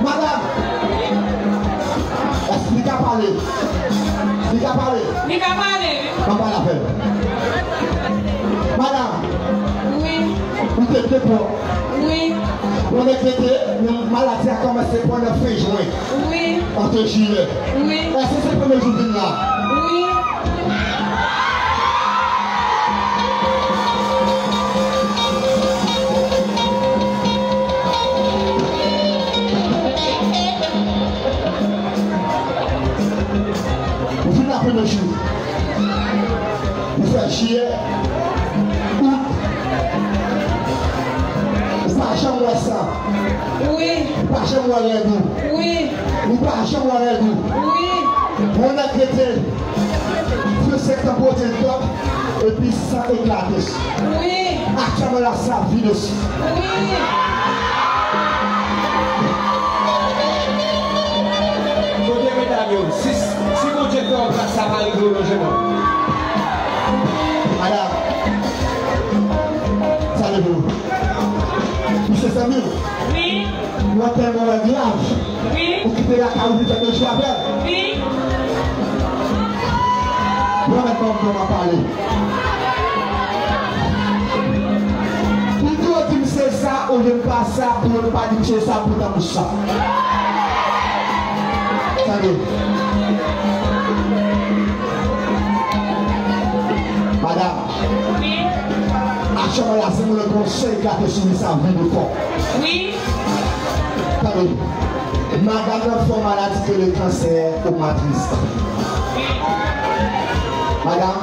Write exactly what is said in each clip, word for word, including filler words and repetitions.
Madanm, èske li ka pale? Li ka pale? Li ka pale, wi. Ann pale avè l. Madanm, wi, ou te depò. Wi. Ou te, yon maladi a kòmanse pandan fen jen. Wi. Ant jiyè. Wi. Èske se premye jou vin la? Wi. Ou vin la premye jou. Ou fè jiyè, out. Ou pa janm wè san. Wi. Ou pa janm wè règ ou. Wi. Ou pa janm wè règ ou. Wi. Ou nan krete. Fè sèk tanpon te dòk, epi san eklate. Wi. Aktyèlman la, sa vide. Wi. Kote medam yo? Si, si Bondye fè yon gras, sa pa rive w non, jeune homme. Madanm, sa rive w. Misye sanble. Wi. Ou tèlman wè grav. Wi. Ou kite lakay ou vin fè de jou avè l. Wi. Ou pa mèt ban m tan m ap pale. Pito di m se sa olye m pa sa, pou yo pa di m se sa, poutan m sa. Tande. Madanm. Wi. Aktyèlman la, si moun nan konsèy gate sou li, sa vide kò. Wi. Tande, madanm nan fè yon maladi ki rele kansè o matris. Madanm,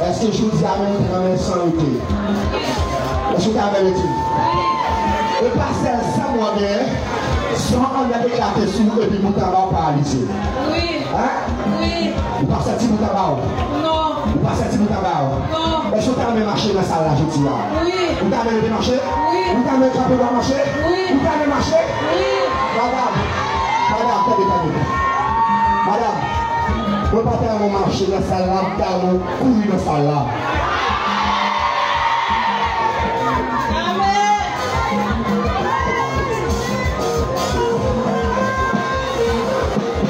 èske jodi a menm ou ta renmen san rete? Èske ou ta renmen rete? E pa sèl san mwen genyen, san anndan eklate sou ou epi bout anba w paralize. Wi. Hein? Wi. Ou pa santi bout anba w? Non. Ou pa santi bout anba w? Non. Èske ou ta renmen mache nan sal la jodi a? Wi. Ou ta renmen leve mache? Wi. Ou ta renmen kanpe w ap mache? Wi. Ou ta renmen mache? Wi. Madanm, madanm, tande, tande. Madanm, mwen pa ta renmen w mache nan sal la, m ta renmen w kouri nan sal la. Amèn.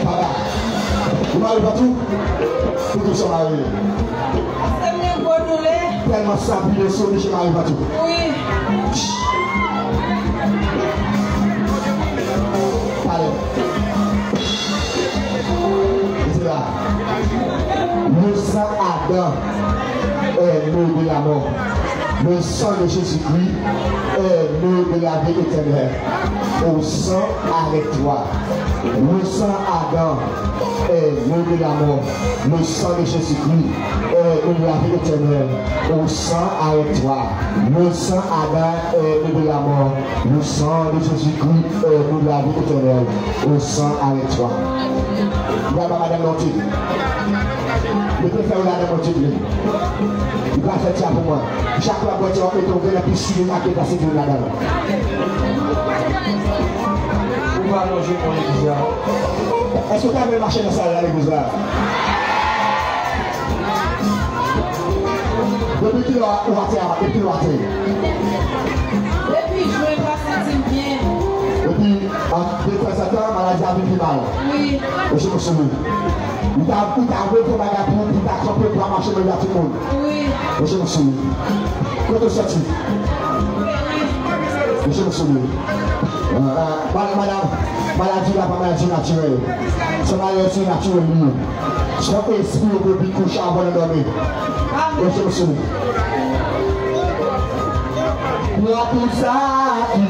Papa, ou mare patou? Pou tout sa mare. Paske m gen gwo doulè. Tèlman sa vide sou li, je mare patou. Wi. Pale. Mete la. Le sang ardent est l'eau de la mort. Le sang de Jésus-Christ est l'eau de la vie éternelle. Au sang avec toi. Le sang ardent est l'eau de la mort. Le sang de Jésus-Christ est l'eau de la vie éternelle. Au sang avec toi. Le sang ardent est l'eau de la mort. Le sang de Jésus-Christ est l'eau de la vie éternelle. Au sang avec toi. Mwen ba madanm nan yon tit. Mwen prefere ladan mwen tit li. Li pa fè ti a pou mwen. Chak lè w ap bwè ti a, w ap mete yon grenn epi simen ak yon glas sitròn ladan l. Ou pa lonje pou legliz la. Èske w ta vle mache nan sal la legliz la? Depi kilè w atè a, depi kilè w atè? Depi jwen, m pa santi m byen. Epi, an, detanzantan, maladi a vin pi mal. Wi. Mete men sou li. Ou ta, ou ta vle fè bagay pou, pou ta kanpe, pou ta mache, men y a tout moun. Wi. Mete men sou li. Kote w soti? Mete men sou li. Ah, ah, madanm, maladi la pa maladi natirèl. Se maladi natirèl li ye. Se yon espri yo pou vin kouche avè w nan dòmi. Mete men sou li. Pou tout sa ki